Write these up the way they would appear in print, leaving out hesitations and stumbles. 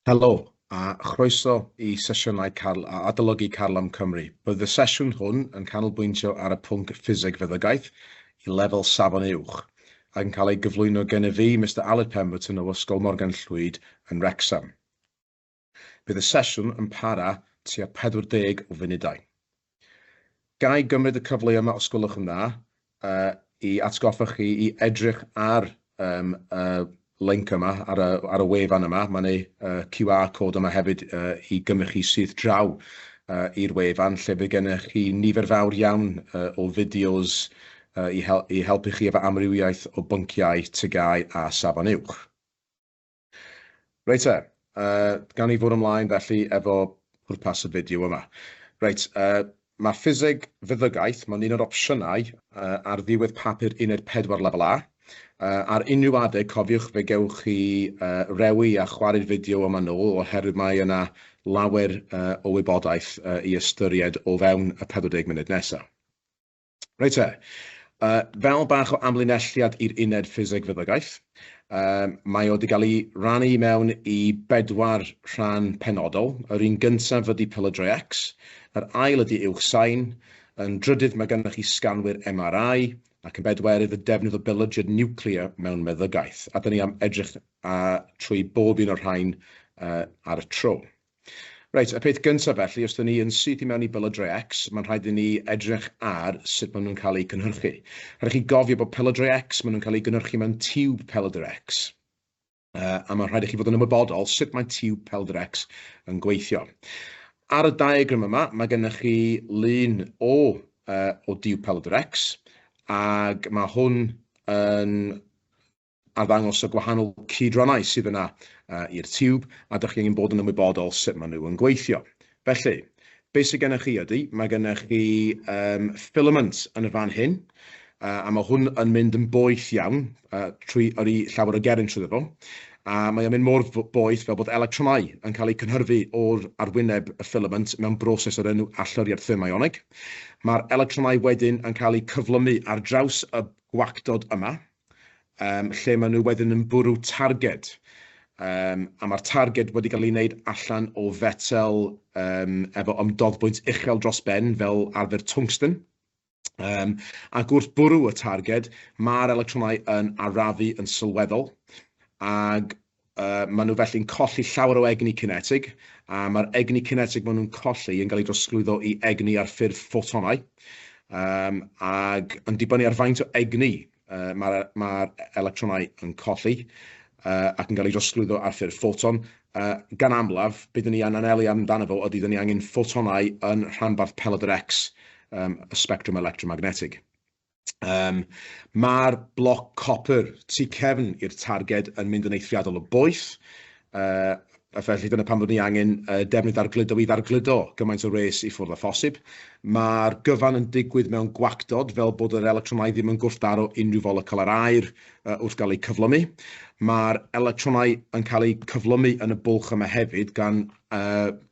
Helo, a chroeso i sesiynau Carl a adolygu Carlam Cymru. Bydd y sesiwn hwn yn canolbwyntio ar y pwnc ffiseg feddygaeth i lefel safon uwch, ac yn cael ei gyflwyno gennyf fi, Mister Aled Pemberton o Ysgol Morgan Llwyd yn Wrecsam. Bydd y sesiwn yn para tua 40 o funudau. Ga i gymryd y cyfle yma, os gwelwch yn dda, i atgoffa chi i edrych ar y link yma, ar y, ar y wefan yma. Mae yna QR code yma hefyd i gymryd chi syth draw i'r wefan, lle fydd gennych chi nifer fawr iawn o fideos i, hel i helpu chi efo amrywiaeth o bynciau TGAU a Safon Uwch. Reit te, gawn ni fwrw ymlaen felly efo pwrpas y fideo yma. Reit, mae ffiseg feddygaeth, mae'n un o'r opsiynau ar ddiwedd papur uned 4 lefel A. Ar unrhyw adeg, cofiwch, fe gewch chi rewi a chwarae'r fideo yma nôl oherwydd mae yna lawer o wybodaeth i ystyried o fewn y 40 munud nesaf. Reit te, fel bach o amlinelliad i'r uned ffiseg feddygaeth, mae o wedi cael ei rannu mewn i bedwar rhan penodol. Yr un gyntaf ydy pelydrau X, yr ail ydy uwch sain, yn drydydd mae gennych chi sganwyr MRI, ac yn bedwerydd y defnydd o belydrau niwclear mewn meddygaeth. A dyn ni am edrych trwy bob un o'r rhain ar y tro. Reit, y peth gyntaf felly, os dyn ni yn syth i mewn i belydrau X, mae'n rhaid i ni edrych ar sut maen nhw'n cael eu cynhyrchu. Rhaid i chi gofio bod pelydrau X, maen nhw'n cael eu gynhyrchu mewn tiwb pelydr X. A mae'n rhaid i chi fod yn ymwybodol sut mae tiwb pelydr X yn gweithio. Ar y diagram yma, mae gennych chi lun o, o diwb pelydr X, ac mae hwn yn arddangos y gwahanol cydrannau sydd yna i'r tiwb, a dych chi angen bod yn ymwybodol sut maen nhw yn gweithio. Felly, beth sydd gennych chi ydy, mae gennych chi filament yn y fan hyn, a mae hwn yn mynd yn boeth iawn trwy yrru llawer o gerrynt trwyddo fo, a mae o'n mynd mor boeth fel bod electronau yn cael eu cynhyrfu o'r arwyneb y filament mewn broses o'r enw allyriad thermionig. Mae'r electronau wedyn yn cael eu cyflymu ar draws y gwactod yma, lle maen nhw wedyn yn bwrw targed. A mae'r targed wedi cael ei wneud allan o fetel efo ymdoddbwynt uchel dros ben, fel arfer tungsten. Ac wrth bwrw y targed, mae'r electronau yn arafu yn sylweddol, ac maen nhw felly'n colli llawer o egni cinetig, a mae'r egni cinetig maen nhw'n colli yn cael ei drosglwyddo i egni ar ffurf ffotonau, ac yn dibynnu ar faint o egni mae'r ma electronau yn colli ac yn cael ei drosglwyddo ar ffurf ffoton, gan amlaf, be dyn ni yn anelu amdano fo ydy dyn ni angen ffotonau yn rhanbarth pelydr X y sbectrwm electromagnetig. Mae'r bloc copr tu cefn i'r targed yn mynd yn eithriadol o boeth, a felly dyna pam bod ni angen defnydd dargludo i ddargludo gymaint o wres i ffwrdd â phosib. Mae'r gyfan yn digwydd mewn gwactod fel bod yr electronau ddim yn gwrthdaro unrhyw folecol ar aer wrth gael eu cyflymu. Mae'r electronau yn cael eu cyflymu yn y bwlch yma hefyd gan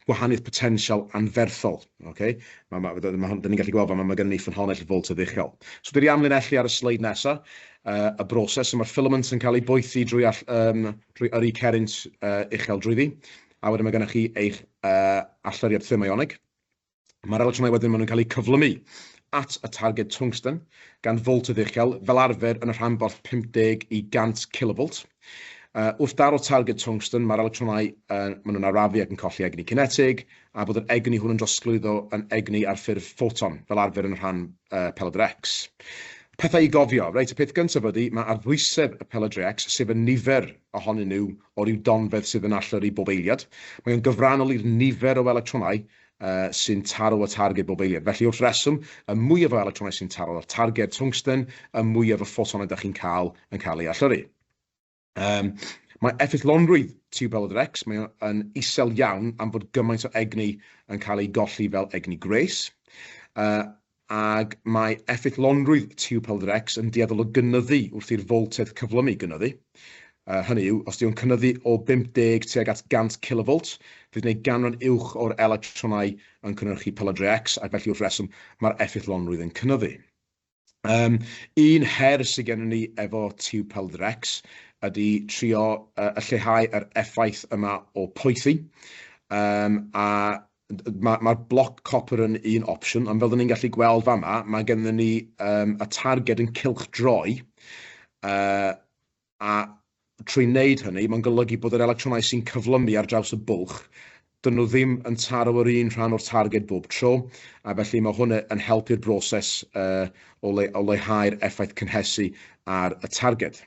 gwahaniaeth potensial anferthol. Okay? Ma, ma, ma, ma, ni'n gallu gweld fan mae gennym ni ffynhonnell foltedd uchel. So dwi wedi amlinellu ar y sleid nesaf y broses. So mae'r filament yn cael ei boethi drwy, all, drwy yrru cerrynt uchel drwyddi. A wedyn mae gennych chi eich allyriad thermionig. Mae'r electronau wedyn maen nhw'n cael eu cyflymu at y targed tungsten gan foltedd uchel, fel arfer yn y rhanbarth 50 i 100 kilovolt. Wrth daro targed tungsten, mae'r electronau maen nhw'n arafu ac yn colli egni cinetig, a bod yr egni hwn yn drosglwyddo yn egni ar ffurf ffoton, fel arfer yn rhan pelydr X. Pethau i gofio, reit, y peth gyntaf ydy, mae arddwysedd y pelydr X, sef y nifer ohonyn nhw o ryw donfedd sydd yn allyrru bob eiliad, mae o'n gyfrannol i'r nifer o electronau sy'n taro y targed bob eiliad. Felly, wrth reswm, y mwyaf o electronau sy'n taro'r targed tungsten, y mwyaf o ffotonau ydych chi'n cael yn cael ei allyrru. Mae effeithlonrwydd tiwb pelydr X, mae o'n isel iawn am fod gymaint o egni yn cael ei golli fel egni gwres. Ac mae effeithlonrwydd tiwb pelydr X yn dueddol o gynyddu wrth i'r foltedd cyflymu gynyddu. Hynny yw, os 'di o'n cynyddu o 50 tuag at 100 kilovolt, fydd wneud ganran uwch o'r electronau yn cynhyrchu pelydr X, ac felly wrth reswm mae'r effeithlonrwydd yn cynyddu. Un her sydd gennym ni efo tiwb pelydr X ydy trio lleihau yr effaith yma o poethi. A mae'r ma bloc copr yn un opsiwn, ond fel dyn ni'n gallu gweld fama, mae gennym ni y targed yn cylchdroi, a trwy wneud hynny, mae'n golygu bod yr electronau sy'n cyflymu ar draws y bwlch, dyn nhw ddim yn taro yr un rhan o'r targed bob tro, a felly mae hwnna yn helpu'r broses o leihau'r effaith cynhesu ar y targed.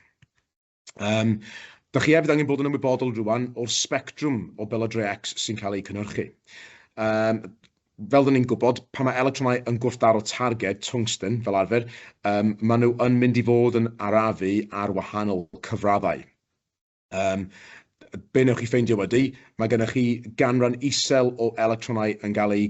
Dach chi hefyd angen bod yn ymwybodol rwan o'r sbectrwm o belydrau X sy'n cael eu cynhyrchu. Fel dyn ni'n gwybod, pan mae electronau yn gwrthdaro targed, tungsten fel arfer, maen nhw yn mynd i fod yn arafu ar wahanol cyfraddau. Be newch chi ffeindio ydy, mae gennych chi ganran isel o electronau yn cael eu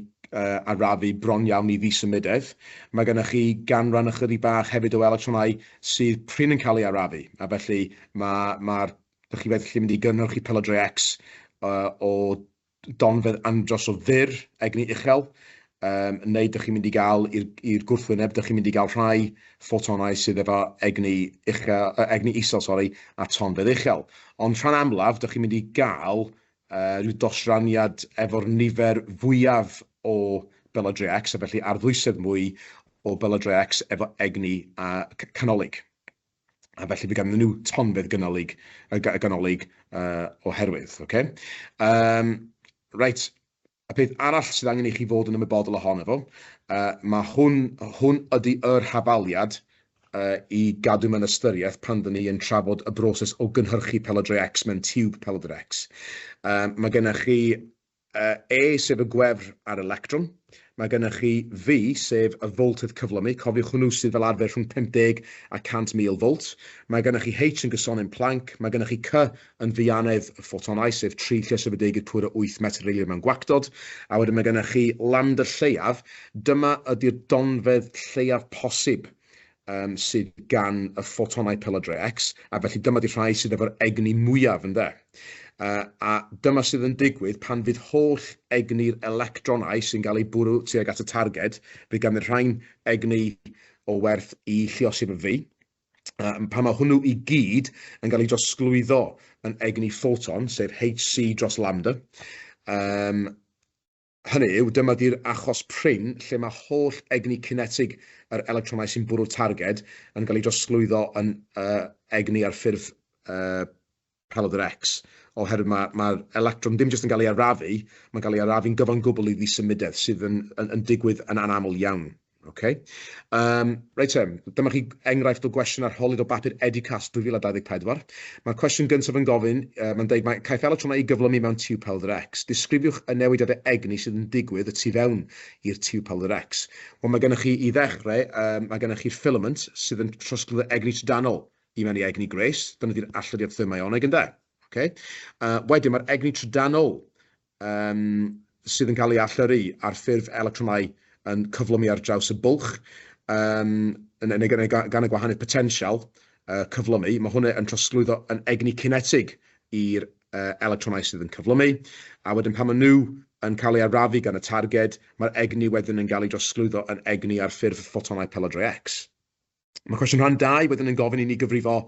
arafu bron iawn i ddisymudedd. Mae gennych chi ganran ychydig bach hefyd o electronau sydd prin yn cael ei arafu, a felly mae'r, ma dych chi felly mynd i gynhyrchu pelydrau X o donfedd andros o fyr, egni uchel, neu dych chi'n mynd i gael i'r gwrthwyneb, dych chi'n mynd i gael rhai ffotonau sydd efo egni uchel, egni isel, sori, a tonfedd uchel. Ond rhan amlaf, dych chi'n mynd i gael rhyw dosraniad efo'r nifer fwyaf o belydrau X, a felly arddwysedd mwy o belydrau X efo egni canolig. A felly fe ganddyn nhw tonfedd ganolig, ganolig oherwydd. Okay? Reit, y peth arall sydd angen i chi fod yn ymwybodol ohono fo, mae hwn ydy yr hafaliad i gadw mewn ystyriaeth pan dyn ni yn trafod y broses o gynhyrchu pelydrau X mewn tiwb pelydr X. Mae gennych chi E, sef y gwefr a'r electron. Mae gennych chi V, sef y foltydd cyflymu. Cofiwch hwnnw sydd fel arfer rhwng 50 a 100,000 volt. Mae gennych chi H yn gysonyn Planck. Mae gennych chi C yn ddianedd y ffotonau, sef 3 lluosog 10 i'r pŵer o 8 metr eiliad mewn gwactod. A wedyn mae gennych chi lambda lleiaf. Dyma ydy'r donfedd lleiaf posib sydd gan y ffotonau pelydrau X, a felly dyma 'di rhai sydd efo'r egni mwyaf, ynde? A dyma sydd yn digwydd pan fydd holl egni'r electronau sy'n cael eu bwrw tuag at y targed, fydd gan y rhain egni o werth i lluosi efo V. Pan mae hwnnw i gyd yn cael ei drosglwyddo yn egni ffoton, sef HC dros lambda, hynny yw, dyma 'di'r achos prin lle mae holl egni cinetig yr electronau sy'n bwrw'r targed yn cael ei drosglwyddo yn egni ar ffurf pelydr X, oherwydd mae'r electron ddim jyst yn cael ei arafu, mae'n cael ei arafu'n gyfan gwbl i ddisymudedd, sydd yn digwydd yn anaml iawn. Okay. Reit te, dyma chi enghraifft o gwestiwn arholiad o bapur Educast 2024. Mae'r cwestiwn gyntaf yn gofyn, mae'n deud mae caiff electronau ei gyflymu mewn tiwb pelydr X. Disgrifiwch y newidiadau egni sydd yn digwydd y tu fewn i'r tiwb pelydr X. Wel, mae gennych chi i ddechrau, mae gennych chi'r filament sydd yn trosglwyddo egni trydanol i mewn i egni gwres. Dyna di'r allyrriad thermionig, ynde? Okay. Wedyn mae'r egni trydanol sydd yn cael ei allyrru ar ffurf electronau yn cyflymu ar draws y bwlch, neu gan y gwahanydd potensial cyflymu, mae hwnna yn trosglwyddo yn egni cinetig i'r electronau sydd yn cyflymu, a wedyn pan maen nhw yn cael ei arafu gan y targed, mae'r egni wedyn yn cael ei drosglwyddo yn egni ar ffurf ffotonau pelydrau X. Mae cwestiwn rhan 2 wedyn yn gofyn i ni gyfrifo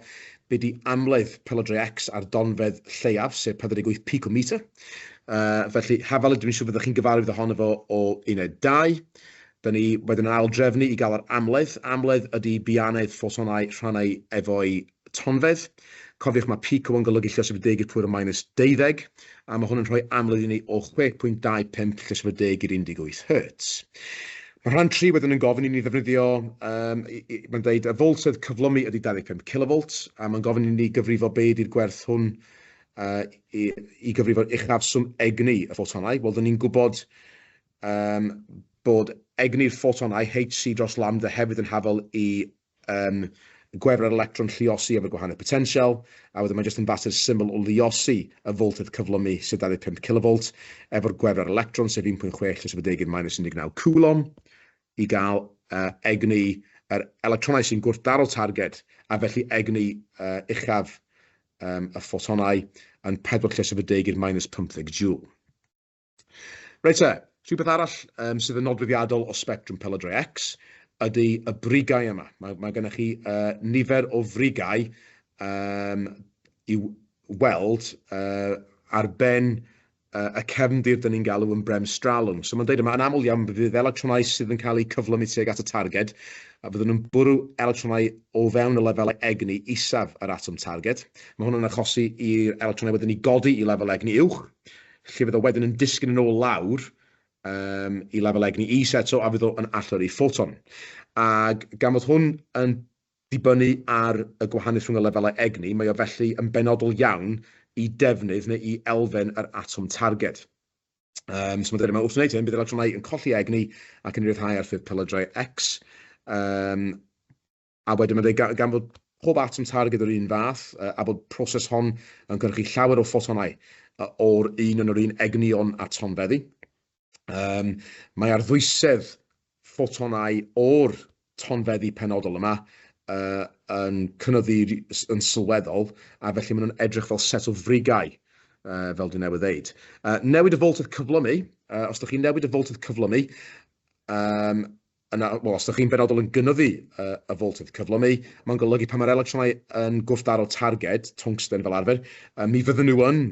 be di amledd pelydrau X ar donfedd lleiaf, sef 48 picometer. Felly, hafal ydw i'n siŵr fyddwch chi'n gyfarwydd ohono fo o uned 2. Da ni wedyn yn aildrefnu i gael yr amledd. Amledd ydy bianedd ffotonau rhannau efo'i tonfedd. Cofiwch mae pico yn golygu lluosog 10 i'r pŵer o minus 12, a mae hwn yn rhoi amledd i ni o 6.25 lluosog 10 i'r 18 Hz. Mae rhan 3 wedyn yn gofyn i ni ddefnyddio, mae'n dweud y foltedd cyflymu ydy 25 kilovolt, a mae'n gofyn i ni gyfrifo be ydy'r gwerth hwn i gyfrifo'r uchafswm egni y ffotonau. Wel, dyn ni'n gwybod bod egni'r ffotonau HC dros lambda hefyd yn hafal i gwefr yr electron lluosi efo'r gwahanol potensial, a wedyn mae jyst yn fater syml o luosi y foltedd cyflymu, sef 25 kilovolt, efo'r gwefr yr electron, sef 1.6 lluosog 10 i'r minus 19 coulomb, i gael egni yr electronau sy'n gwrthdaro targed, a felly egni uchaf y ffotonau yn 4 lluosog 10 i'r minus 15 joule. Reit te, rhywbeth arall sydd yn nodweddiadol o sbectrwm pelydrau X ydy y brigau yma. Mae gennych chi nifer o frigau i'w weld ar ben y cefndir dyn ni'n galw yn bremsstrahlung. So mae'n deud yma, yn aml iawn, bydd electronau sydd yn cael eu cyflymu tuag at y targed, a fydden nhw'n bwrw electronau o fewn y lefelau egni isaf yr atom targed. Mae hwn yn achosi i'r electronau wedyn i godi i lefel egni uwch, lle fydd o wedyn yn disgyn yn ôl lawr i lefel egni is eto, a fydd o yn allyrru ffoton. Ac gan fod hwn yn dibynnu ar y gwahaniaeth rhwng y lefelau egni, mae o felly yn benodol iawn i defnydd neu i elfen yr atom targed. So mae'n dweud yma, wrth wneud hyn, bydd yr electronau yn colli egni ac yn rhyddhau ar ffurf pelydrau X. A wedyn mae'n dweud gan fod pob atom targed yr un fath, a bod proses hon yn cynhyrchu llawer o ffotonau o'r un yn yr un egnion a tonfeddi. Mae arddwysedd ffotonau o'r tonfeddi penodol yma yn cynyddu yn sylweddol, a felly maen nhw'n edrych fel set o frigau, fel dwi newydd ddeud. Newid y foltedd cyflymu, os ydych chi'n newid y foltedd cyflymu, yna, wel, os ydych chi'n benodol yn gynyddu y foltedd cyflymu, mae'n golygu pan mae'r electronau yn gwrthdaro targed, tungsten fel arfer, mi fydden nhw yn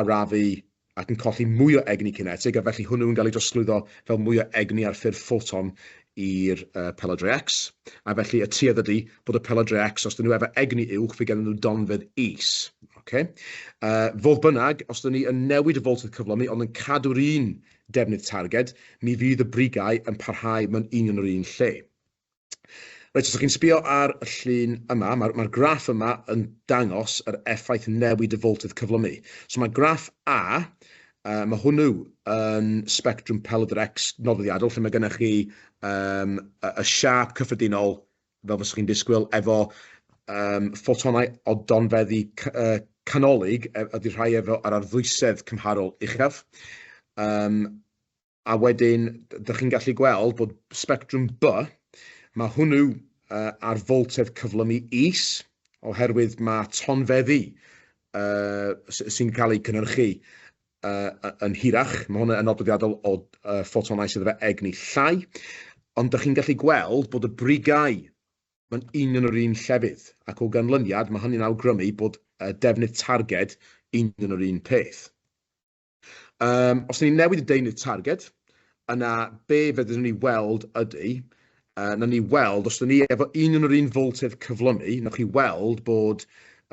arafu ac yn colli mwy o egni cinetig, a felly hwnnw yn cael ei drosglwyddo fel mwy o egni ar ffurf ffoton i'r pelydrau X. A felly y tuedd ydy bod y pelydrau X, os dyn nhw efo egni uwch, fe ganddyn nhw donfedd is. Okay? Fodd bynnag, os dyn ni yn newid y foltedd cyflymu, ond yn cadw'r un defnydd targed, mi fydd y brigau yn parhau mewn union yr un lle. Reit, os ydych chi'n sbio ar y llun yma, mae'r graff yma yn dangos yr effaith newid y foltedd cyflymu. So mae graff A, mae hwnnw yn sbectrwm pelydr X nodweddiadol, lle mae gennych chi y siâp cyffredinol, fel fyswch chi'n disgwyl, efo ffotonau o donfeddi canolig, ydy'r rhai efo yr arddwysedd cymharol uchaf. A wedyn, dych chi'n gallu gweld bod sbectrwm B, mae hwnnw ar foltedd cyflymu is, oherwydd mae tonfeddi sy'n cael eu cynhyrchu yn hirach. Mae hwnna yn nodweddiadol o ffotonau sydd efo egni llai. Ond dych chi'n gallu gweld bod y brigau mae'n union yr un llefydd, ac o ganlyniad mae hynny'n awgrymu bod defnydd targed union yr un peth. Os ni'n newid y deunydd targed, yna be fedrwn ni weld ydy, nawn ni weld, os dyn ni efo union yr un foltedd cyflymu, newch chi weld bod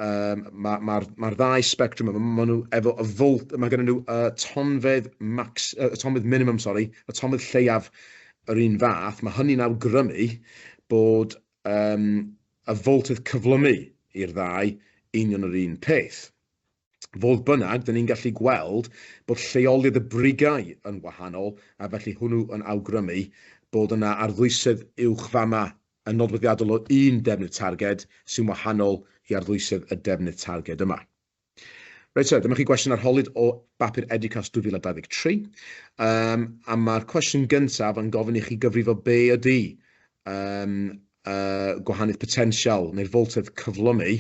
mae'r ma ddau spectrwm yma, maen nhw efo y volt, mae gen nhw y tonfedd max, y tonfedd minimum, sorry, y tonfedd lleiaf yr un fath. Mae hynny'n awgrymu bod y foltedd cyflymu i'r ddau union yr un peth. Fodd bynnag, dyn ni'n gallu gweld bod lleoliad y brigau yn wahanol, a felly hwnnw yn awgrymu bod yna arddwysedd uwch fama yn nodweddiadol o un defnydd targed sy'n wahanol i arddwysedd y defnydd targed yma. Reit te, dyma chi gwestiwn arholid o bapur Educas 2023. A mae'r cwestiwn gyntaf yn gofyn i chi gyfrifo be ydy gwahaniaeth potensial neu'r foltedd cyflymu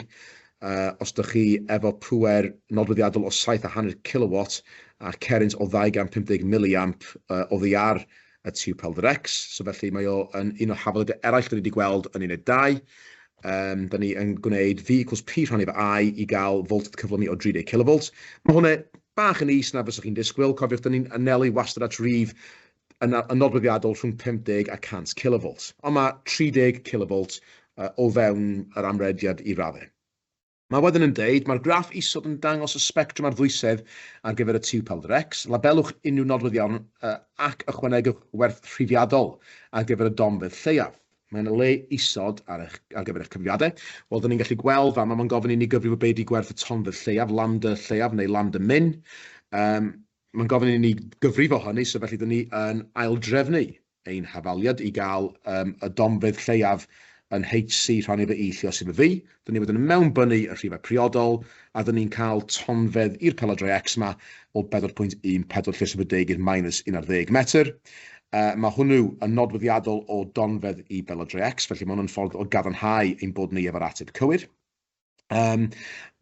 os dych chi efo pŵer nodweddiadol o 7.5 kilowatt a cerrynt o 250 milliamp oddi ar y tiwb pelydr X. So felly mae o yn un o'r hafaliadau eraill dyn ni wedi gweld yn uned 2. Dyn ni yn gwneud V equals P rhannu efo I i gael foltedd cyflymu o 30 kilovolt. Mae hwnna bach yn is na fyswch chi'n disgwyl. Cofiwch, dyn ni'n anelu wastad at rif yn nodweddiadol rhwng 50 a 100 kilovolt, ond mae 30 kilovolt o fewn yr amrediad i raddau. Mae wedyn yn deud, mae'r graff isod yn dangos y sbectrwm arddwysedd ar gyfer y tiwb pelydr X. Labelwch unrhyw nodweddion ac ychwanegwch werth rhifiadol ar gyfer y donfedd lleiaf. Mae yna le isod ar eich, ar gyfer eich cyfrifiadau. Wel, dyn ni'n gallu gweld fama, mae'n gofyn i ni gyfrif o be di gwerth y tonfedd lleiaf, lambda lleiaf neu lambda min. Mae'n gofyn i ni gyfrifo hynny, so felly dyn ni yn aildrefnu ein hafaliad i gael y donfedd lleiaf yn HC rhannu efo E lluosi efo V. Dyn ni wedyn yn mewnbynnu y rhifau priodol, a dyn ni'n cael tonfedd i'r pelydrau X yma o 4.14 lluosi efo deg i'r minus 11 metr. Mae hwnnw yn nodweddiadol o donfedd i belydrau X, felly mae hwnnw'n ffordd o gadarnhau ein bod ni efo'r ateb cywir.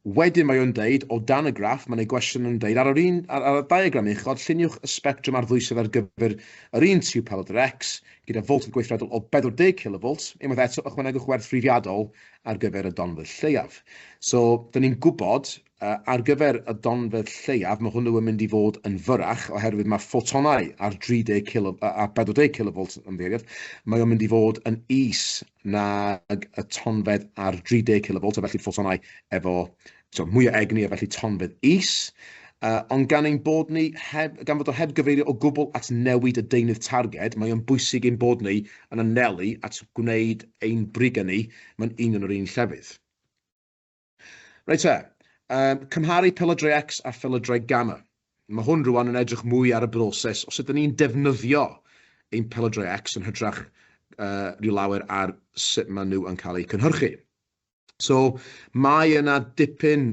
Wedyn mae o'n deud, o dan y graff, mae'n ei gwestiwn yn deud, ar yr un, ar, ar y diagram uchod, lluniwch y sbectrwm arddwysedd ar gyfer yr un tiwb pelydr X gyda foltedd gweithredol o 40 kV, unwaith eto ychwanegwch werth rhifiadol ar gyfer y donfedd lleiaf. So, dyn ni'n gwybod ar gyfer y donfedd lleiaf, mae hwnnw yn mynd i fod yn fyrrach oherwydd mae ffotonau ar 30 kilo, a 40 kilovolt ymddiheuriad, mae o'n mynd i fod yn is nag y tonfedd ar 30 kilovolt, a felly ffotonau efo so, mwy o egni a felly tonfedd is. Ond gan ein bod ni heb, gan fod o heb gyfeirio o gwbl at newid y deunydd targed, mae o'n bwysig ein bod ni yn anelu at gwneud ein brigau ni mewn union yr un llefydd. Reit te, cymharu pelydrau X a phelydrau gamma. Mae hwn rwan yn edrych mwy ar y broses o sut 'dan ni'n defnyddio ein pelydrau X yn hytrach rhyw lawer ar sut maen nhw yn cael eu cynhyrchu. So, mae yna dipyn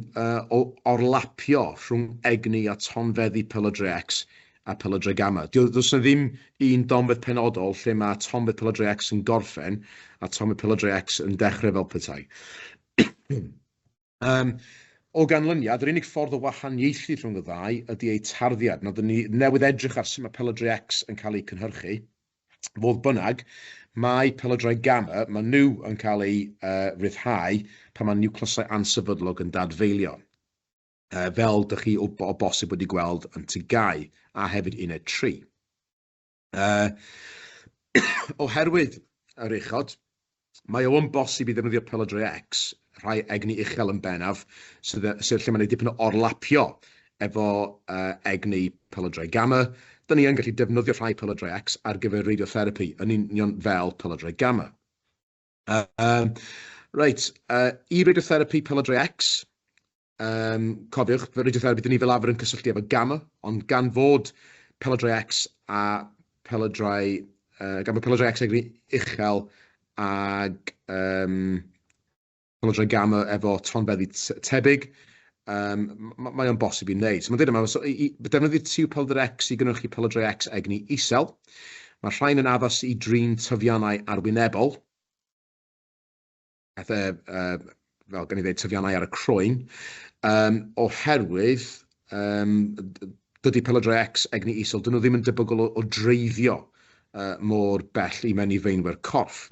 o orlapio rhwng egni a tonfeddi pelydrau X a pelydrau gamma. Does 'na ddim un donfedd penodol lle mae tonfedd pelydrau X yn gorffen a tonfedd pelydrau X yn dechrau fel petai. O ganlyniad, yr unig ffordd o wahaniaethu rhwng y ddau ydy eu tarddiad. Nawr, dyn ni newydd edrych ar sut mae pelydrau X yn cael eu cynhyrchu. Fodd bynnag, mae pelydrau gamma, maen nhw yn cael eu rhyddhau pan mae niwclysau ansefydlog yn dadfeilio, fel dych chi o bosib wedi gweld yn TGAU a hefyd Uned 3. Oherwydd yr uchod, mae o yn bosib i ddefnyddio pelydrau X, rhai egni uchel yn bennaf, sydd, sydd lle mae'n gwneud dipyn o orlapio efo egni pelydrau gamma. Dyn ni yn gallu defnyddio rhai pelydrau X ar gyfer radiotherapi, yn union fel pelydrau gamma. Reit, i radiotherapi pelydrau X, cofiwch, radiotherapy, dyn ni fel arfer yn cysylltu efo gamma, ond gan fod pelydrau X a pelydrau, gan fod pelydrau X egni uchel ag pelydrau gamma efo tonfeddi tebyg, mae o'n bosib i wneud. So mae'n dweud yma, so, i defnyddio tiwb pelydr X i gynhyrchu pelydrau X egni isel, mae rhain yn addas i drin tyfiannau arwynebol, pethau, fel gan i ddweud, tyfiannau ar y croen, oherwydd dydy pelydrau X egni isel, dyn nhw ddim yn debygol o dreiddio mor bell i mewn i feinwe'r corff.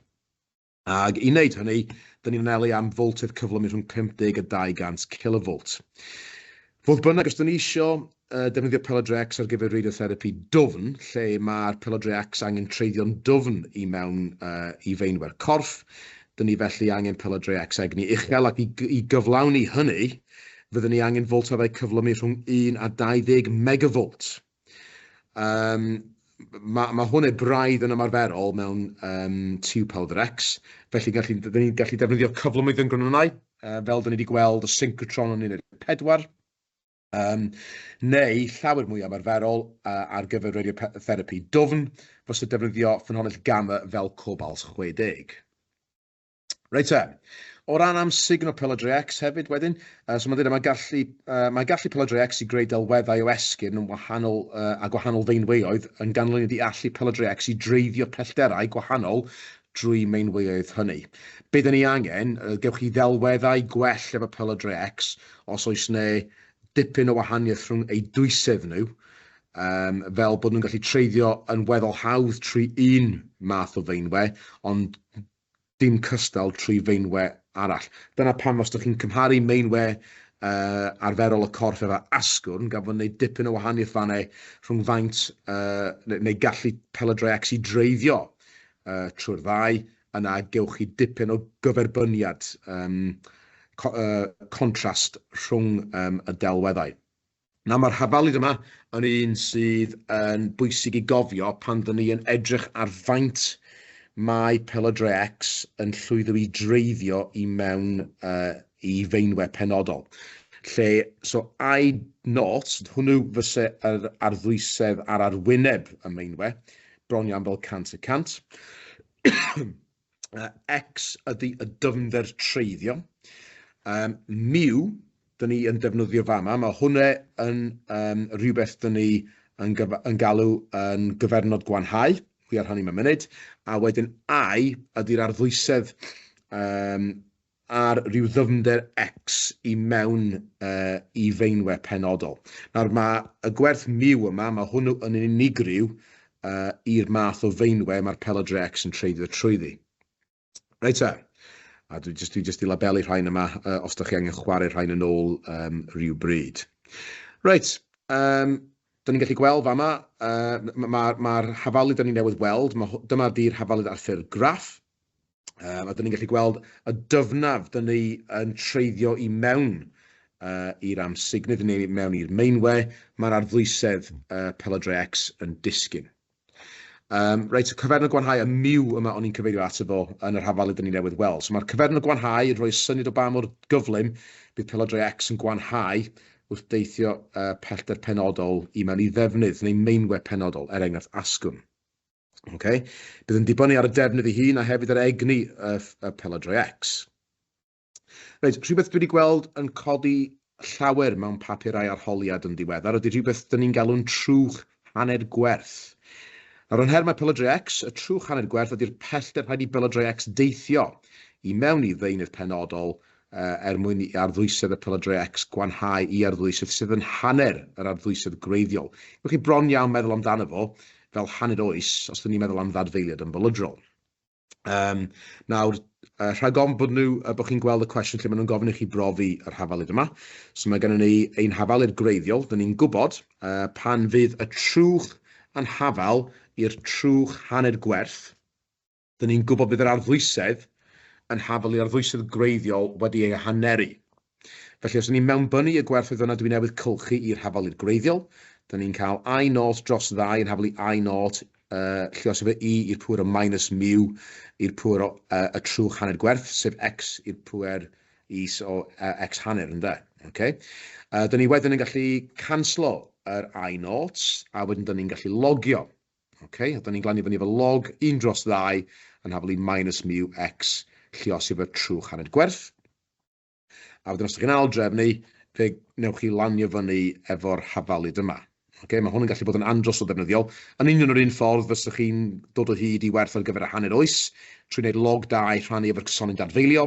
Ac i wneud hynny, dyn ni'n anelu am foltedd cyflymu rhwng 50 a 200 kilovolt. Fodd bynnag, os dyn ni isio defnyddio pelydrau X ar gyfer radiotherapi dwfn, lle mae'r pelydrau X angen treiddio'n dwfn i mewn i feinwe'r corff, dyn ni felly angen pelydrau X egni uchel, ac i gyflawni hynny, fyddwn ni angen folteddau cyflymu rhwng 1 a 20 megavolt. Mae hwn braidd yn ymarferol mewn tiwb pelydr X, felly gallu, dyn ni'n gallu defnyddio cyflymydd yn gronynnau, fel dyn ni wedi gweld y syncrotron yn 14, neu llawer mwy ymarferol ar gyfer radiotherapi dwfn, fysa defnyddio ffynhonnell gamma fel cobalt 60. Reit te, o ran amsugno pelydrau X hefyd wedyn, so mae'n dweud mae gallu pelydrau X i greu delweddau o esgyrn yn wahanol a gwahanol feinweoedd yn ganlyniad i allu pelydrau X i dreiddio pellterau gwahanol drwy meinweoedd hynny. Be dyn ni angen, gewch chi ddelweddau gwell efo pelydrau X os oes 'ne dipyn o wahaniaeth rhwng eu dwysedd nhw, fel bod nhw'n gallu treiddio yn weddol hawdd trwy un math o feinwe, ond dim cystal trwy feinwe arall. Dyna pam os dych chi'n cymharu meinwe arferol y corff efo asgwrn, gan fod wneud dipyn o wahaniaeth fanne rhwng faint neu gallu pelydrau X i dreiddio trwy'r ddau, yna gewch chi dipyn o gyferbyniad, contrast rhwng y delweddau. Nawr mae'r hafaliad yma yn un sydd yn bwysig i gofio pan dyn ni yn edrych ar faint mae pelydrau X yn llwyddo i dreiddio i mewn i feinwe penodol. Lle, so I naught, hwnnw fyse yr arddwysedd ar arwyneb y meinwe, bron iawn fel 100%. X ydy y dyfnder treiddio. Mu, dyn ni yn defnyddio fama, mae hwnna yn rhywbeth dyn ni yn galw yn gyfernod gwanhau, hwy ar hynny mewn munud, a wedyn I ydy'r arddwysedd. ar ryw ddyfnder X i mewn uh, i feinwe penodol. Nawr mae y gwerth mu yma, mae hwnnw yn unigryw uh, i'r math o feinwe mae'r pelydr X yn treiddio trwyddi. Reit te, a dwi jyst, dwi jyst i labelu rhain yma uh, os da chi angen chwarae rhain yn ôl um, rhyw bryd. Reit, um, da ni'n gallu gweld fama, uh, mae'r ma, ma hafalyd da ni newydd weld, ma, dyma di'r hafalyd ar ffurf graff, um, a da ni'n gallu gweld y dyfnaf da ni yn treiddio i mewn uh, i'r amsugnydd neu mewn i'r meinwe, mae'r arddwysedd uh, pelydr X yn disgyn. Um, reit, y cyfernod gwanhau y miw yma o'n i'n cyfeirio ato fo yn yr hafaliad dyn ni newydd weld. So mae'r cyfernod gwanhau yn rhoi syniad o ba mor gyflym bydd pelydrau X yn gwanhau wrth deithio uh, pellter penodol i mewn i ddefnydd neu meinwe penodol, er enghraifft asgwrn. Okay? Bydd yn dibynnu ar y defnydd ei hun a hefyd ar egni y, y pelydrau X. Reit, rhywbeth dwi wedi gweld yn codi llawer mewn papurau arholiad yn ddiweddar ydy rhywbeth dyn ni'n galw'n trwch hanner gwerth. Nawr, yn nhermau pelydrau X, y trwch hanner gwerth ydy'r pellter rhaid i belydrau X deithio i mewn i ddeunydd penodol uh, er mwyn i arddwysedd y pelydrau X gwanhau i arddwysedd sydd yn hanner yr arddwysedd gwreiddiol. Gewch chi bron iawn meddwl amdano fo fel hanner oes os dyn ni'n meddwl am ddadfeiliad ymbelydrol. Um, nawr, uh, rhag ofn bod nhw, uh, bod chi'n gweld y cwestiwn lle maen nhw'n gofyn i chi brofi yr hafalid yma. So mae gennym ni ein hafalid gwreiddiol, dyn ni'n gwybod uh, pan fydd y trwch yn hafal i'r trwch hanner gwerth, dyn ni'n gwybod bydd yr arddwysedd yn hafal i'r arddwysedd gwreiddiol wedi ei haneru. Felly os ydyn ni'n mewnbynnu y gwerthoedd yna dwi newydd cylchu i'r hafaliad gwreiddiol, dyn ni'n cael I naught dros ddau yn hafal i I naught uh, lluos efo e i'r pŵer o minus mu i'r pŵer o uh, y trwch hanner gwerth, sef x i'r pŵer is o uh, x hanner, ynde? Okay? Uh, dyn ni wedyn yn gallu canslo yr I naught, a wedyn dyn ni'n gallu logio. Okay? A dyn ni'n glanio fyny efo log 1 dros 2 yn hafal i minus mu x lluos efo trwch hanner gwerth. A wedyn os ydych chi'n ail-drefnu, fe wnewch chi lanio fyny efo'r hafalid yma. Okay? Mae hwn yn gallu bod yn andros o ddefnyddiol. Yn union yr un ffordd fyswch chi'n dod o hyd i werth ar gyfer y hanner oes, trwy wneud log 2 rhannu efo'r cysonyn dadfeilio.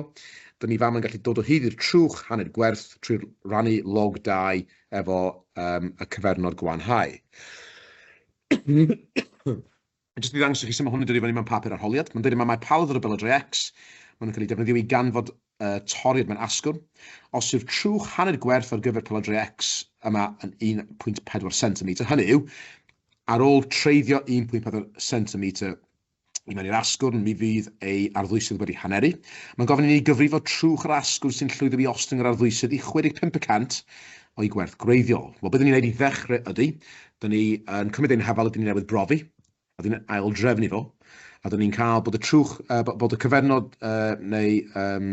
Dyn ni fam yn gallu dod o hyd i'r trwch hanner gwerth trwy rannu log 2 efo um, y cyfernod gwanhau. Jyst i ddangos i chi sut mae hwn yn dod i fyny mewn papur arholiad. Mae'n dweud yma mae paladr y belydrau X, maen nhw'n cael eu defnyddio i ganfod uh, toriad mewn asgwrn. Os yw'r trwch hanner gwerth ar gyfer pelydrau X yma yn 1.4 cm, hynny yw, ar ôl treiddio 1.4 cm i mewn i'r asgwrn, mi fydd ei arddwysydd wedi haneru. Mae'n gofyn i ni gyfrifo trwch yr asgwrn sy'n llwyddo i ostwng yr arddwysydd i 65% o'i gwerth gwreiddiol. Wel, beth ni'n gwneud i ddechrau ydy, dyn ni yn cymryd ein hafal ydyn ni newydd brofi, a dyn ni'n aildrefnu fo, a dyn ni'n cael bod y trwch, uh, bod y cyfernod uh, neu um,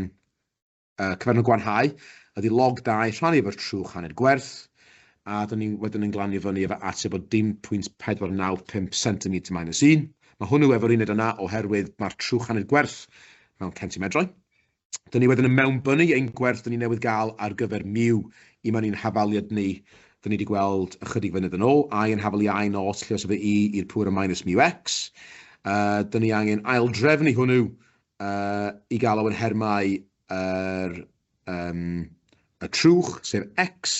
uh, cyfernod gwanhau ydy log 2 rhannu efo'r trwch hanner gwerth, a dyn ni'n wedyn yn glanio fyny efo ateb o dim pwynt 495 cm minus 1. Mae hwnnw efo'r uned yna oherwydd mae'r trwch hanner gwerth mewn centimedrau. Dyn ni wedyn yn mewnbynnu ein gwerth dyn ni newydd gael ar gyfer mu i mewn i'n hafaliad ni. Dyn ni wedi gweld ychydig fynydd yn ôl, I yn hafal i I naught, lle os efo E i'r pŵer o minus mu x. Uh, dyn ni angen aildrefnu hwnnw uh, i gael o yn hermau yr, um, y trwch, sef x.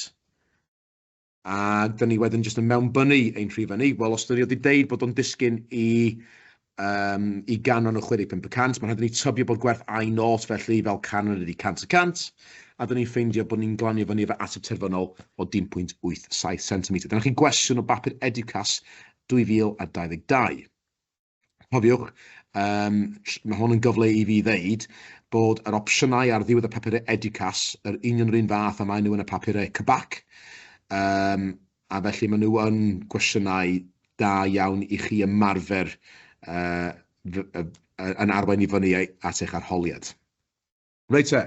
A dyn ni wedyn jyst yn mewnbynnu ein rhifau ni. Wel, os dyn ni wedi deud bod o'n disgyn i, um, i ganran o 65%, mae'n rhaid i ni tybio bod gwerth I naught felly fel canran ydy 100%, a dyn ni'n ffeindio bod ni'n glanio fyny efo ateb terfynol o 0.87 cm. Dyna chi gwestiwn o bapur Educas 2022. Cofiwch, um, mae hwn yn gyfle i fi ddeud bod yr opsiynau ar ddiwedd y papurau Educas yr union yr un fath a maen nhw yn y papurau Cybac, um, a felly maen nhw yn gwestiynau da iawn i chi ymarfer uh, yn arwain i fyny at eich arholiad. Reit te,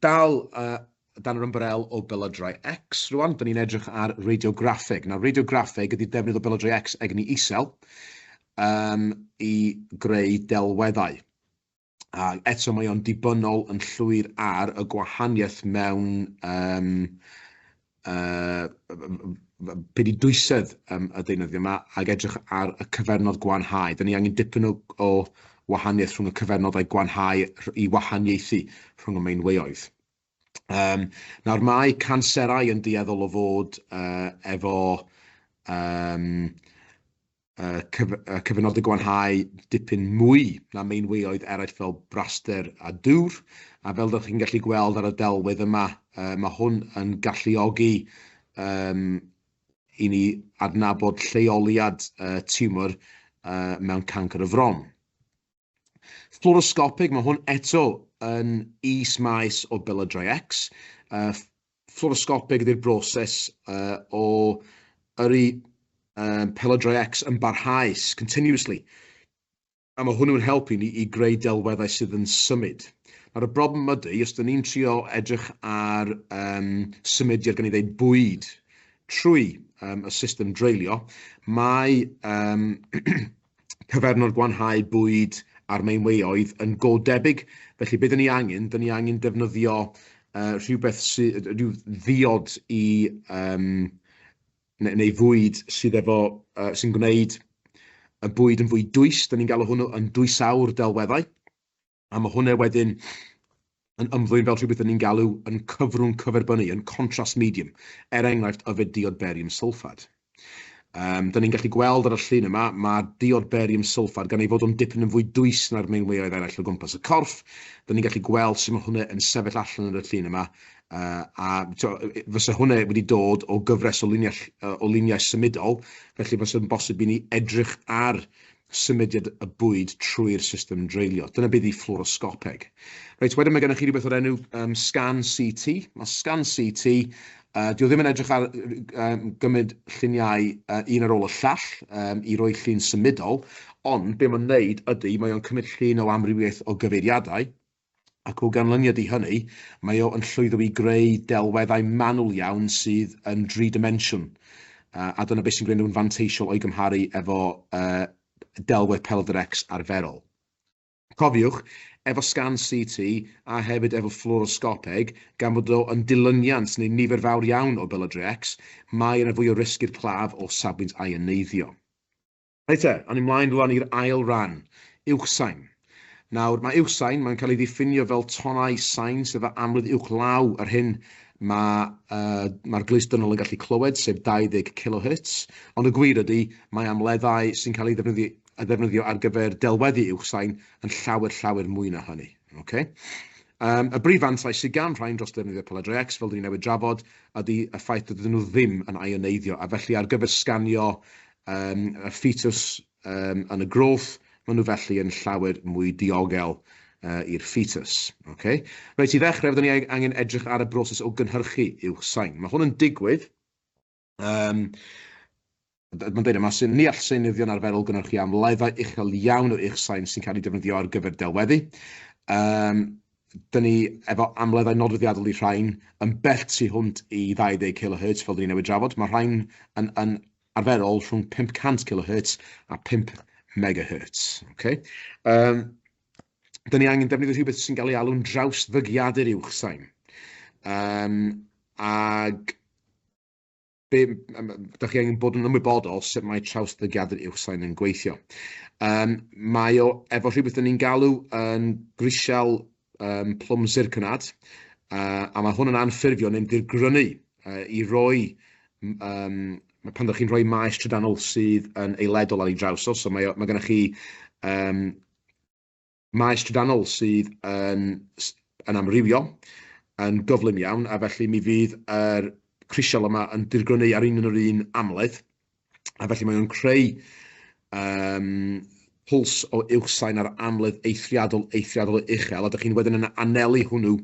dal uh, dan yr ymbarel o belydrau X rwan, dyn ni'n edrych ar radiograffeg. Nawr, radiograffeg ydy defnydd o belydrau X egni isel um, i greu delweddau. A eto mae o'n dibynnol yn llwyr ar y gwahaniaeth mewn um, uh, be di dwysedd um, y deunyddiau yma ac edrych ar y cyfernod gwanhau. Dyn ni angen dipyn o, o wahaniaeth rhwng y cyfernodau gwanhau i wahaniaethu rhwng y meinweoedd. Nawr mae canserau yn dueddol o fod efo cyfernodau gwanhau dipyn mwy na meinweoedd eraill fel braster a dŵr, a fel dych chi'n gallu gweld ar y delwedd yma, mae hwn yn galluogi i ni adnabod lleoliad tiwmor mewn cancr y fron. Fflwrosgopig, mae hwn eto yn is-maes o belydrau X. Fflwrosgopig ydy'r broses o yrru pelydrau X yn barhaus, continuously, a mae hwnnw'n helpu ni i greu delweddau sydd yn symud. Nawr y broblem ydy, os dyn ni'n trio edrych ar symudiad, gan i ddeud bwyd, trwy y system dreulio, mae cyfernod gwanhau bwyd a'r meinweoedd yn go debyg. Felly be dyn ni angen? Dyn ni angen defnyddio rhywbeth sy, rhyw ddiod i, neu, neu fwyd sydd efo, sy'n gwneud y bwyd yn fwy dwys. Dyn ni'n galw hwnnw yn dwysawr delweddau. A mae hwnna wedyn yn ymddwyn fel rhywbeth dyn ni'n galw yn cyfrwng cyferbynnu, yn contrast medium, er enghraifft yfed diod barium sylffad. Dyn ni'n gallu gweld ar y llun yma, mae diod barium sylffad, gan ei fod o'n dipyn yn fwy dwys na'r meinweoedd eraill o gwmpas y corff, dyn ni'n gallu gweld sut mae hwnna yn sefyll allan yn y llun yma, a fysa hwnna wedi dod o gyfres o luniau, o luniau symudol, felly fysa'n bosib i ni edrych ar symudiad y bwyd trwy'r system dreulio. Dyna beth ydy fflwrosgopeg. Reit, wedyn mae gennych chi rhywbeth o'r enw scan CT. Mae scan CT, dio ddim yn edrych ar gymryd lluniau un ar ôl y llall i roi llun symudol, ond be mae'n wneud ydy mae o'n cymryd llun o amrywiaeth o gyfeiriadau, ac o ganlyniad i hynny, mae o yn llwyddo i greu delweddau manwl iawn sydd yn dri dimensiwn. A dyna beth sy'n gwneud nhw'n fanteisiol o'i gymharu efo delwedd pelydr X arferol. Cofiwch, efo sgan CT a hefyd efo fflwrosgopeg, gan fod o yn dilyniant neu nifer fawr iawn o belydrau X, mae yna fwy o risg i'r claf o safbwynt ioneiddio. Reit te, awn ni mlaen rwan i'r ail ran, uwchsain. Nawr, mae uwchsain, mae'n cael ei ddiffinio fel tonnau sain sydd â amledd uwchlaw yr hyn mae, mae'r glust dynol yn gallu clywed, sef 20 kilohertz. Ond y gwir ydy, mae amleddau sy'n cael ei ddefnyddio, ddefnyddio ar gyfer delweddu uwchsain yn llawer, llawer mwy na hynny. Okay? Y brif fantais sydd gan rhain dros ddefnyddio pelydrau X, fel dyn ni newydd drafod, ydy y ffaith dydyn nhw ddim yn ioneiddio, a felly ar gyfer sganio y ffetws yn y groth, maen nhw felly yn llawer mwy diogel i'r ffetws. Okay? Reit, i ddechrau, fyddwn ni angen edrych ar y broses o gynhyrchu uwch sain. Mae hwn yn digwydd, mae'n dweud yma, sy'n ni all seinyddion arferol gynhyrchu am lefau uchel iawn o uwch sain sy'n cael ei defnyddio ar gyfer delweddu. Dyn ni efo amleddau nodweddiadol i rhain yn bell tu hwnt i 20 kHz, fel dyn ni newydd drafod. Mae rhain yn arferol rhwng 500 kHz a 5 MHz. Okay? Dyn ni angen defnyddio rhywbeth sy'n cael ei alw'n drawsddygiadur uwchsain. Ag be, dych chi angen bod yn ymwybodol sut mae trawsddygiadur uwchsain yn gweithio. Mae o efo rhywbeth dyn ni'n galw yn grisial plwm zirconad, a mae hwn yn anffurfio neu'n dirgrynu i roi, pan ydych chi'n rhoi maes trydanol sydd yn eiledol ar ei draws o, so mae gennych chi maes trydanol sydd yn amrywio yn gyflym iawn, a felly mi fydd yr crisial yma yn dirgrynu ar un yn yr un amledd, a felly mae o'n creu pwls o uwchsain ar amledd eithriadol, eithriadol o uchel, a dych chi'n wedyn yn anelu hwnnw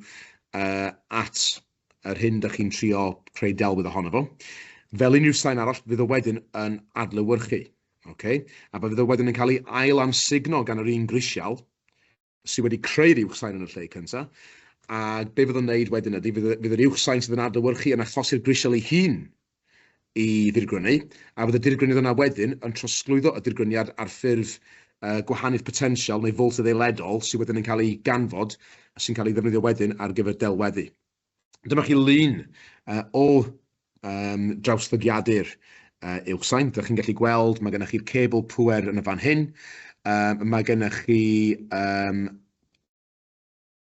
at yr hyn dych chi'n trio creu delwedd ohono fo. Fel unrhyw sain arall, fydd o wedyn yn adlewyrchu. Okay? A fydd o wedyn yn cael ei ail amsugno gan yr un grisial sydd wedi creu'r uwchsain yn y lle cyntaf. A be fydd o'n wneud wedyn ydy, fydd yr uwchsain sydd yn adlewyrchu yn achosi'r grisial ei hun i ddirgrynu, a fydd y dirgrynydd yna wedyn yn trosglwyddo y dirgryniad ar ffurf gwahaniaeth potensial neu foltedd eiledol sydd wedyn yn cael ei ganfod a sy'n cael ei ddefnyddio wedyn ar gyfer delweddu. Dyma chi lun o drawsddygiadur uwchsain. Dych chi'n gallu gweld, mae gennych chi'r cebl pŵer yn y fan hyn. Mae gennych chi um,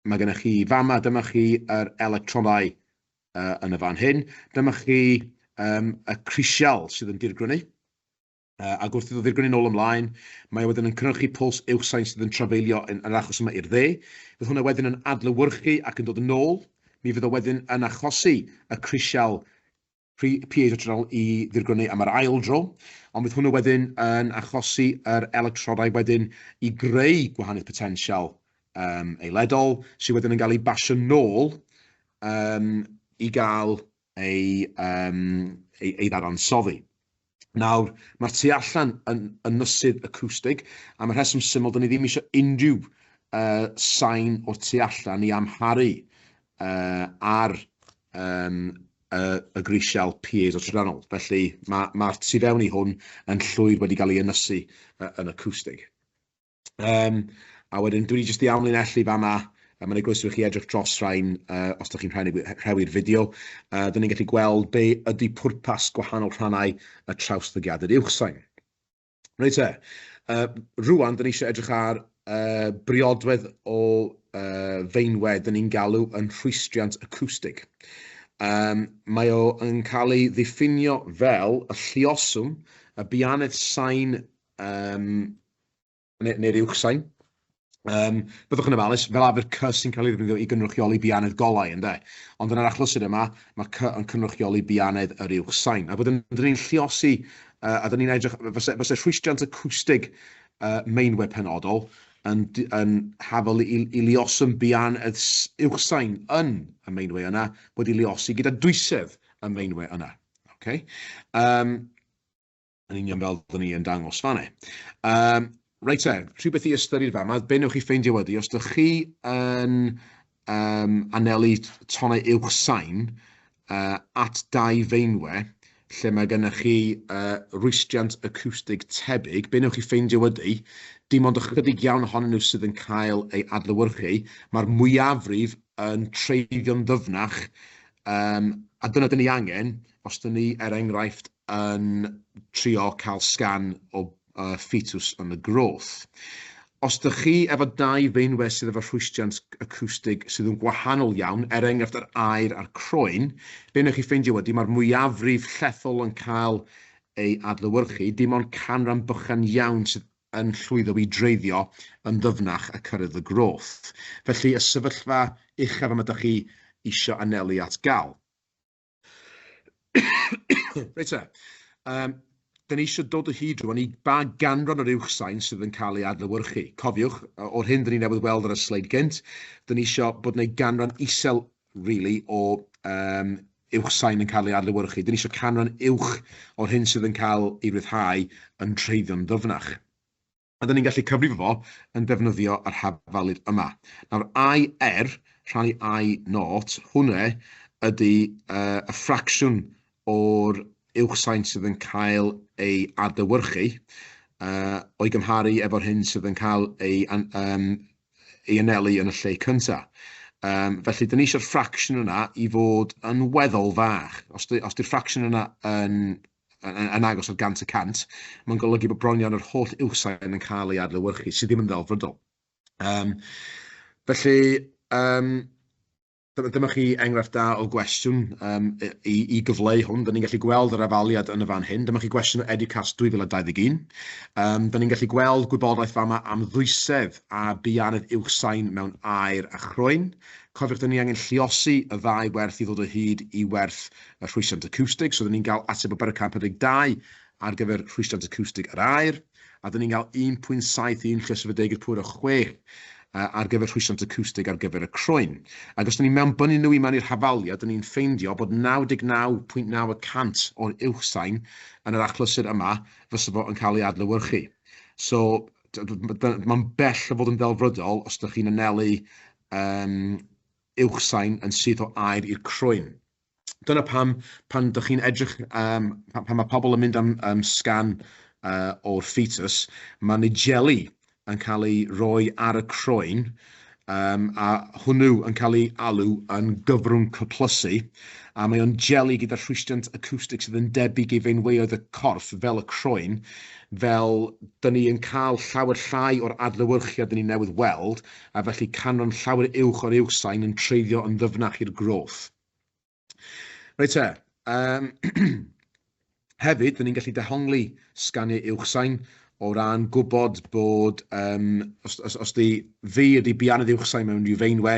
mae gennych chi fama, dyma chi yr electronau yn y fan hyn. Dyma chi y crisial sydd yn dirgrynu. Ac wrth iddo ddirgrynu nôl ymlaen, mae o wedyn yn cynhyrchu pwls uwchsain sydd yn trafeilio yn yr achos yma i'r dde. Fydd hwnna wedyn yn adlewyrchu ac yn dod yn ôl. Mi fydd o wedyn yn achosi y crisial piezotrol i ddirgrynu am yr ail dro, ond bydd hwnnw wedyn yn achosi yr electrodau wedyn i greu gwahaniaeth potensial eiledol, sydd wedyn yn cael ei basio nôl i gael ei, ei ddadansoddi. Nawr, mae'r tu allan yn ynysydd acwstig, am y rheswm syml, dyn ni ddim eisiau unrhyw sain o'r tu allan i amharu ar y, y grisial piezo trydanol. Felly mae'r ma tu fewn i hwn yn llwyr wedi cael ei ynysu yn acwstig. A wedyn dwi jyst i amlinellu fama, mae'n groeso i chi edrych dros rhain os ydych chi'n rhewi'r fideo. Dyn ni'n gallu gweld be ydy pwrpas gwahanol rhannau y trawsddygiadau uwchsain. Reit te, rwan dyn ni eisiau edrych ar briodwedd o feinwe dyn ni'n galw yn rhwystriant acwstig. Mae o yn cael ei ddiffinio fel y lluoswm, y bianedd sain neu'r uwchsain. Byddwch yn ofalus, fel arfer C sy'n cael ei ddefnyddio i gynrychioli bianedd golau, ynde? Ond yn yr achlysur yma, mae C yn cynrychioli bianedd yr uwchsain. A wedyn, dyn ni'n lliosi, a dyn ni'n edrych, fyse rhwystriant acwstig meinwe penodol yn, yn hafal i lioswm bianedd uwchsain yn y meinwe yna wedi liosi gyda dwysedd y meinwe yna. Okay? Yn union fel dyn ni yn dangos fanne. Reit te, rhywbeth i ystyried fama, be newch chi ffeindio ydy, os ydych chi yn anelu tonnau uwch sain at dau feinwe, lle mae gennych chi rwystriant acwstig tebyg, be newch chi ffeindio ydy, dim ond ychydig iawn ohonyn nhw sydd yn cael ei adlewyrchu, mae'r mwyafrif yn treiddio'n ddyfnach, a dyna dyn ni angen, os dyn ni, er enghraifft, yn trio cael sgan o ffetws yn y groth. Os dych chi efo dau feinwe sydd efo rhwystriant acwstig sydd yn gwahanol iawn, er enghraifft yr aer a'r croen, be wnewch chi ffeindio ydy mae'r mwyafrif llethol yn cael ei adlewyrchu, dim ond canran bychan iawn sydd yn llwyddo i dreiddio yn ddyfnach a cyrraedd y groth. Felly y sefyllfa uchaf yma dych chi isio anelu at gael. Reit te, dyn ni eisiau dod o hyd rwan i ba ganran o'r uwchsain sydd yn cael ei adlewyrchu. Cofiwch, o'r hyn dyn ni newydd weld ar y sleid gynt, dyn ni eisiau bod yna ganran isel, really, o uwchsain yn cael ei adlewyrchu. Dyn ni eisiau canran uwch o'r hyn sydd yn cael ei ryddhau yn treiddio'n ddyfnach. A dyn ni'n gallu cyfrifo fo yn defnyddio yr hafalyd yma. Nawr, IR rhannu I naught, hwnna ydy y ffracsiwn o'r uwchsain sydd yn cael ei adlewyrchu o'i gymharu efo'r hyn sydd yn cael ei, ei anelu yn y lle cyntaf. Felly, dyn ni eisiau'r ffracsiwn yna i fod yn weddol fach. Os di'r ffracsiwn yna yn agos at 100%, mae'n golygu bod bron iawn yr holl uwchsain yn cael ei adlewyrchu, sydd ddim yn ddelfrydol. Felly, dyma chi enghraifft da o gwestiwn i gyfleu hwn. Dyn ni'n gallu gweld yr afaliad yn y fan hyn. Dyma chi gwestiwn o Educast 2021. Dyn ni'n gallu gweld gwybodaeth fama am ddwysedd a bianedd uwchsain mewn aer a chroen. Cofiwch, dyn ni angen lliosi y ddau werth i ddod o hyd i werth y rhwystriant acwstig. So, dyn ni'n cael ateb o 442 ar gyfer rhwystriant acwstig yr aer, a dyn ni'n cael 1.71 lluosog 10 i'r pŵer o 6 ar gyfer rhwystriant acwstig ar gyfer y croen. Ac os dyn ni'n mewnbynnu nhw i mewn i'r hafaliad, dyn ni'n ffeindio bod 99.9 y cant o'r uwchsain yn yr achlysur yma fysa fo yn cael ei adlewyrchu. So, mae'n bell o fod yn ddelfrydol os ydych chi'n anelu uwchsain yn syth o aer i'r croen. Dyna pam pan dych chi'n edrych, pan mae pobl yn mynd am sgan o'r ffetus, mae 'na jeli yn cael ei roi ar y croen A hwnnw yn cael ei alw yn gyfrwng cyplysu, a mae o'n jeli gyda rhwystriant acwstig sydd yn debyg i feinweoedd y corff, fel y croen, fel dyn ni yn cael llawer llai o'r adlewyrchiad dyn ni newydd weld, a felly canran llawer uwch o'r uwchsain yn treiddio yn ddyfnach i'r groth. Reit te, hefyd, dyn ni'n gallu dehongli sganiau uwchsain o ran gwybod bod, os di fi ydy bianydd uwchsain mewn rhyw feinwe,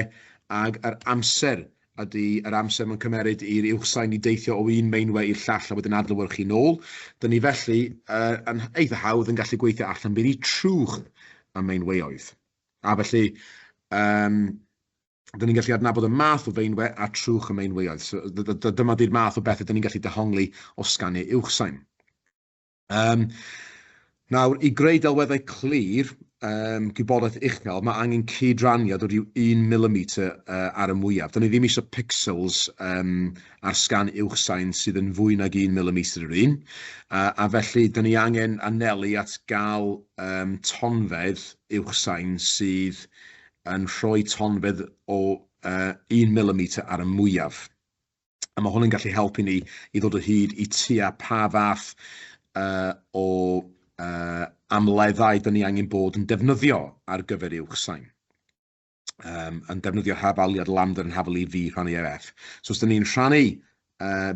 ag yr amser ydy yr amser mae'n cymeryd i'r uwchsain i deithio o un meinwe i'r llall a wedyn adlewyrchu nôl. Dyn ni felly yn eitha hawdd yn gallu gweithio allan beth i trwch y meinweoedd. A felly, dyn ni'n gallu adnabod y math o feinwe a trwch y meinweoedd. So, dyma di'r math o bethau dyn ni'n gallu dehongli o sganiau uwchsain. Nawr, i greu delweddau clir, gwybodaeth uchel, mae angen cydraniad o ryw 1 mm ar y mwyaf. Dyn ni ddim eisiau pixels ar sgan uwchsain sydd yn fwy nag 1 mm yr un, a felly dyn ni angen anelu at gael tonfedd uwchsain sydd yn rhoi tonfedd o 1 mm ar y mwyaf. A mae hwn yn gallu helpu ni i ddod o hyd i tua pa fath o amleddau dyn ni angen bod yn defnyddio ar gyfer uwchsain. Yn defnyddio hafaliad lambda yn hafal i V rhannu ar F. So os dyn ni'n rhannu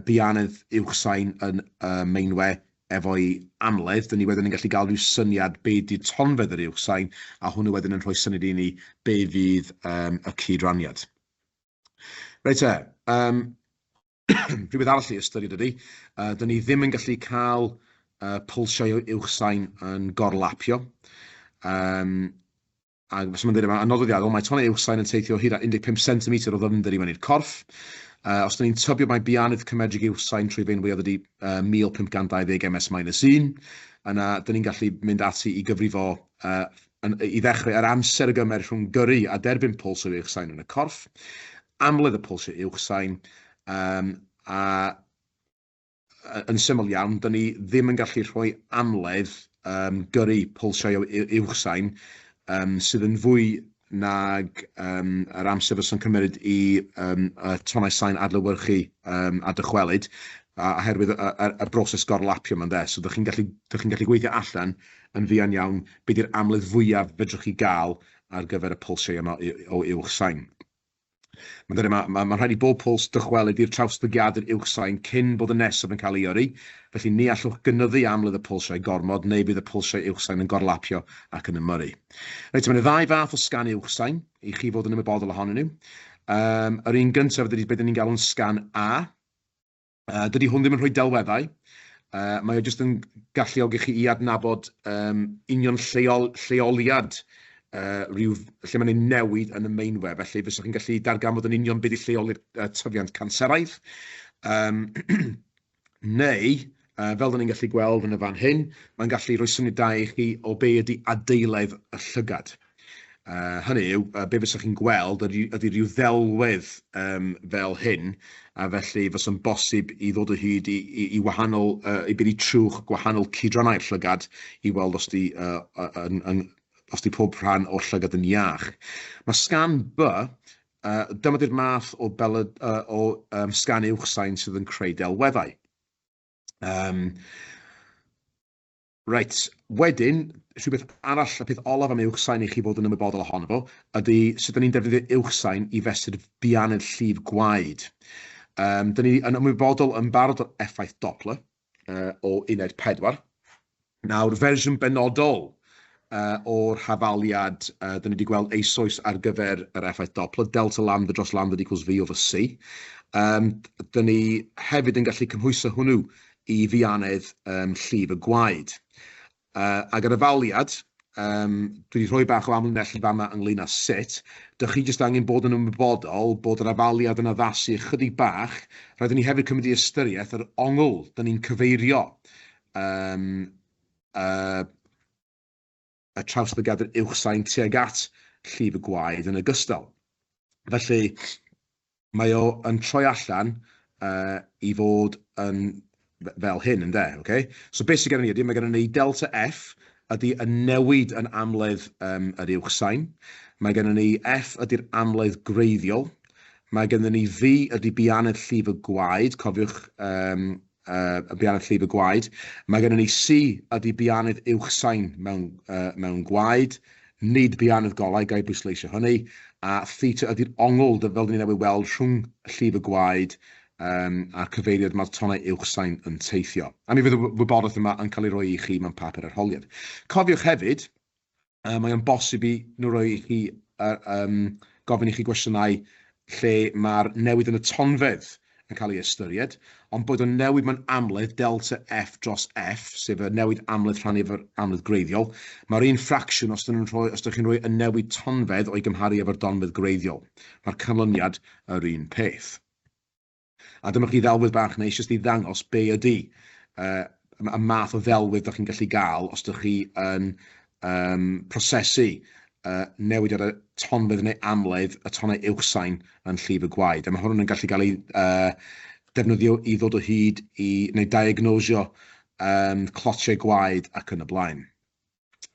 bianedd uwchsain yn meinwe efo'i amledd, dyn ni wedyn yn gallu gael rhyw syniad be 'di tonfedd yr uwchsain, a hwnnw wedyn yn rhoi syniad i ni be fydd y cydraniad. Reit te, rhywbeth arall i ystyried ydy, dyn ni ddim yn gallu cael pwlsiau o uwchsain yn gorlapio. A fel mae'n dweud yma, yn nodweddiadol, mae tonnau uwchsain yn teithio hyd at 15 cm o ddyfnder i mewn i'r corff. Os dyn ni'n tybio mai bianydd cymedrig uwchsain trwy feinweoedd ydy 1520 ms minus 1, yna dyn ni'n gallu mynd ati i gyfrifo i ddechrau yr amser y gymer rhwng gyrru a derbyn pwls o'r uwchsain yn y corff, amledd y pwls i'r uwchsain, a yn syml iawn, dyn ni ddim yn gallu rhoi amledd gyrru pwlsiau o uwchsain sydd yn fwy nag yr amser fysa'n cymryd i y tonnau sain adlewyrchu a dychwelyd, oherwydd y broses gorlapio 'ma, ynde. So dych chi'n gallu, dych chi'n gallu gweithio allan yn fuan iawn be 'di'r amledd fwyaf fedrwch chi gael ar gyfer y pwlsiau yma o uwchsain. Mae'n dweud, mae rhaid i bob pwls dychwelyd i'r trawsblygiadau uwchsain cyn bod y nesaf yn cael ei yrru, felly ni allwch gynyddu amledd y pwlsiau gormod neu bydd y pwlsiau uwchsain yn gorlapio ac yn ymyrru. Reit, mae yna ddau fath o sgan uwchsain i chi fod yn ymwybodol ohonyn nhw. Yr un gyntaf ydy beth ni'n galw'n sgan A. Dydy hwn ddim yn rhoi delweddau. Mae o jyst yn galluogi chi i adnabod union lleoliad rhyw lle mae'n ei newid yn y meinwe. Felly fyswch chi'n gallu darganfod yn union beth yw lleoliad tyfiant canseraidd. Neu, fel dyn ni'n gallu gweld yn y fan hyn, mae'n gallu rhoi syniad da i chi o be ydy adeiledd y llygad. Hynny yw, be fysach chi'n gweld ydy rhyw ddelwedd fel hyn, a felly fysa'n bosib i ddod o hyd i wahanol, i beth i trwch gwahanol cydrannau'r llygad i weld os di, os di pob rhan o'r llygad yn iach. Mae sgan B, dyma di'r math o, bel, o sgan uwchsain sydd yn creu delweddau. Reit, wedyn, rhywbeth arall, y peth olaf am uwchsain i chi fod yn ymwybodol ohono fo, ydy sut 'dan ni'n defnyddio uwchsain i fesur bianedd llif gwaed. Dyn ni yn ymwybodol yn barod o'r effaith Doppler o uned 4. Nawr, fersiwn benodol o'r hafaliad dyn ni wedi gweld eisoes ar gyfer yr effaith Doppler, delta lambda dros lambda equals V over C. Dyn ni hefyd yn gallu cymhwyso hwnnw i ddianedd llif y gwaed. Ag yr hafaliad, dwi wedi rhoi bach o amlinellu fama ynglyn â sut, dych chi jyst angen bod yn ymwybodol bod yr hafaliad yn addasu ychydig bach, rhaid i ni hefyd cymryd i ystyriaeth yr ongl dyn ni'n cyfeirio y trawsblygiad yr uwchsain tuag at llif y gwaed yn ogystal. Felly, mae o yn troi allan i fod yn fel hyn, ynde? Okay? So beth sydd gennym ni ydy, mae gennym ni delta F ydy y newid yn amledd yr uwchsain. Mae gennym ni F ydy'r amledd gwreiddiol. Mae gennym ni V ydy bianedd llif y gwaed, cofiwch y bianedd llif y gwaed. Mae gennym ni C ydy bianedd uwchsain mewn gwaed, nid bianedd golau, ga i bwysleisio hynny. A theta ydy'r ongl, fel dyn ni newydd weld, rhwng llif y gwaed a'r cyfeiriad mae'r tonnau uwchsain yn teithio. A mi fydd y wybodaeth yma yn cael ei roi i chi mewn papur arholiad. Cofiwch hefyd, mae o'n bosib i nhw roi i chi, gofyn i chi gwestiynau lle mae'r newid yn y tonfedd yn cael ei ystyried, ond bod o'n newid mewn amledd delta F dros F, sef y newid amledd rhannu efo'r amledd gwreiddiol, mae'r un ffracsiwn os ydyn nhw'n rhoi, os ydych chi'n rhoi y newid tonfedd o'i gymharu efo'r donfedd gwreiddiol. Mae'r canlyniad yr un peth. A dyma chi ddelwedd bach neis jyst i ddangos be ydy y math o ddelwedd dych chi'n gallu gael os ydych chi yn prosesu newid ar y tonfedd neu amledd y tonnau uwchsain yn llif y gwaed. A mae hwn yn gallu cael ei defnyddio i ddod o hyd i, neu diagnosio clotiau gwaed ac yn y blaen.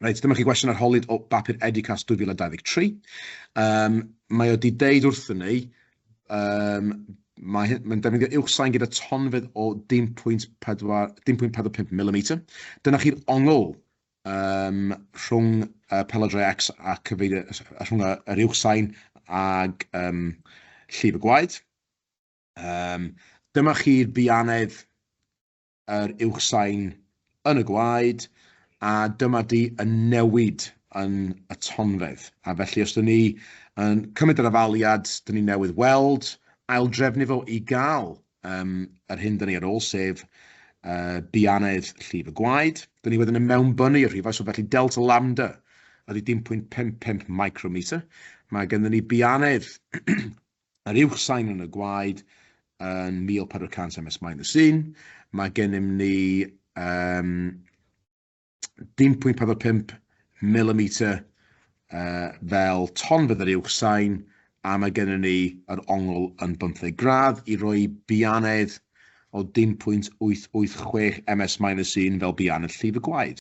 Reit, dyma chi gwestiwn arholiad o bapur Eduqas 2023. Mae o wedi deud wrthyn ni, mae'n defnyddio uwchsain gyda tonfedd o 0.45 mm. Dyna chi'r ongl rhwng pelydrau X a cyfeirio, rhwng yr uwchsain ag llif y gwaed. Dyma chi'r bianedd yr uwchsain yn y gwaed, a dyma di y newid yn y tonfedd. A felly os dyn ni yn cymryd yr afaliad dyn ni newydd weld, aildrefnu fo i gael yr hyn dyn ni ar ôl, sef bianedd llif y gwaed. Dyn ni wedyn yn mewnbynnu y rhifau, so felly delta lambda ydy 0.55 micrometer. Mae gennym ni bianedd yr uwchsain yn y gwaed yn 1400 ms minus 1. Mae gennym ni 0.45 mm fel tonfedd yr uwchsain, a mae gennym ni yr ongl yn 15 gradd i roi bianedd o 0.886 ms minus 1 fel bianedd llif y gwaed.